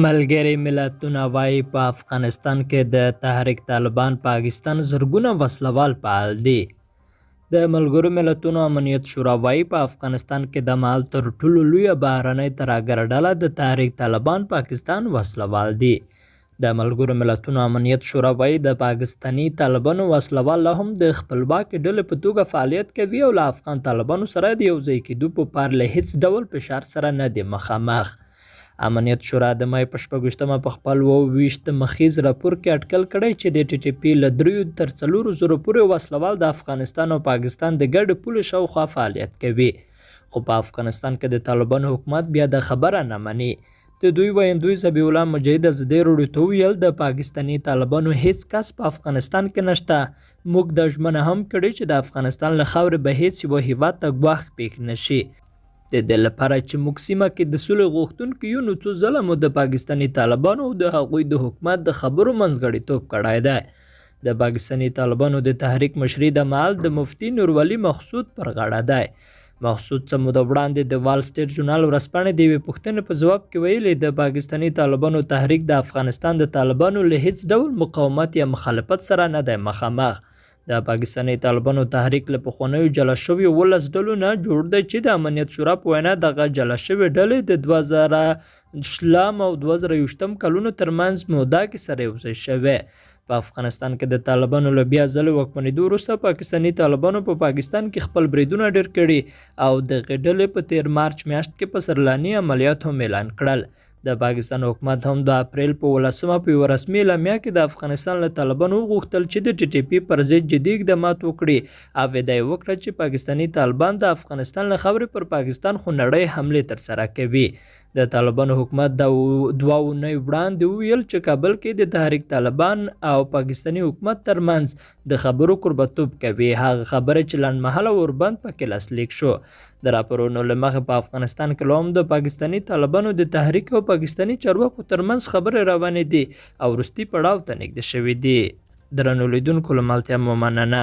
ملګري ملتونه وايي، په افغانستان کې د تحریک طالبان پاکستان زرګونه وسلوال فعال دي. د ملګرو ملتونو امنیت شورا وايي، په افغانستان کې د مهال تر ټولو لویه بهرنۍ ترهګره ډله د تحریک طالبان پاکستان وسلوال دي. د ملګرو ملتونو امنیت شورا وايي، د پاکستاني طالبانو وسلوال لا هم د خپلواکې ډلې په توګه فعالیت کوي او له افغان طالبانو سره د یو ځای کېدو په پار له هیڅ ډول فشار سره نه دي مخامخ. امنیت شورا د مې په 26مه په خپل 27 مخیز راپور کې اټکل کړی چې د ټي ټي پي له 3 تر 4 زرو پورې وسلوال د افغانستان او پاکستان د ګډې پولې شاوخوا فعالیت کوي. خو په افغانستان کې د طالبانو حکومت بیا دا خبره نه مني. د دوی ویندوی ذبیح الله مجاهد ازادي راډیو ته وویل، د پاکستاني طالبانو هیڅ کس په افغانستان کې نشته. موږ دا ژمنه هم کړې چې د افغانستان له خاورې به هیڅ یوه هیواد ته ګواښ پېښ نشي. د دې لپاره چې موږ سیمه کې د سولې غوښتونکي یو، نو څو ځله مو د پاکستاني طالبانو او د هغوی د حکومت د خبرو منځګړیتوب کړی دی. د پاکستاني طالبانو د تحریک مشري دا مهال د مفتي نورولي مقصود پر غاړه دی. مقصود څه موده وړاندې د وال سټریټ ژورنال ورځپاڼې د یوې پوښتنې په ځواب کې ویلي، د پاکستاني طالبانو تحریک د افغانستان د طالبانو له هیڅ ډول مقاومت یا مخالفت سره نه دی مخامخ. د پاکستاني طالبانو تحریک له پخوانیو جلا شویو 17 ډلو نه جوړ دی چې د امنیت شورا په وینا دغه جلا شوې ډلې د 2020 او 2021 کلونو ترمنځ موده کې سره یوځای شوې. په افغانستان کې د طالبانو له بیا ځلې واکمنېدو وروسته پاکستاني طالبانو په پاکستان کې خپل بریدونه ډېر کړي او دغې ډلې په تېر مارچ میاشت کې پسرلني عملیات هم اعلان کړل. د پاکستان حکومت هم د اپریل په 17مه په یوه رسمي اعلامیه کې د افغانستان له طالبانو وغوښتل چې د ټي ټي پي پر ضد جدي اقدامات وکړي او ادعا یې وکړه چې پاکستاني طالبان د افغانستان له خاورې پر پاکستان خونړۍ حملې ترسره کوي. د طالبانو حکومت د 2 اونۍ وړاندې وویل چې کابل کې د تحریک طالبان او پاکستاني حکومت ترمنځ د خبرو کوربتوب کوي، هغه خبره چې لنډمهاله اوربند پکې لاسلیک شو. د راپورونو له مخې په افغانستان کې لا هم د پاکستاني طالبانو د تحریک او پاکستاني چارواکو ترمنځ خبرې روانې دي او وروستي پړاو ته نږدې شوې دي. درنو لیدونکو، له ملتیا مو مننه.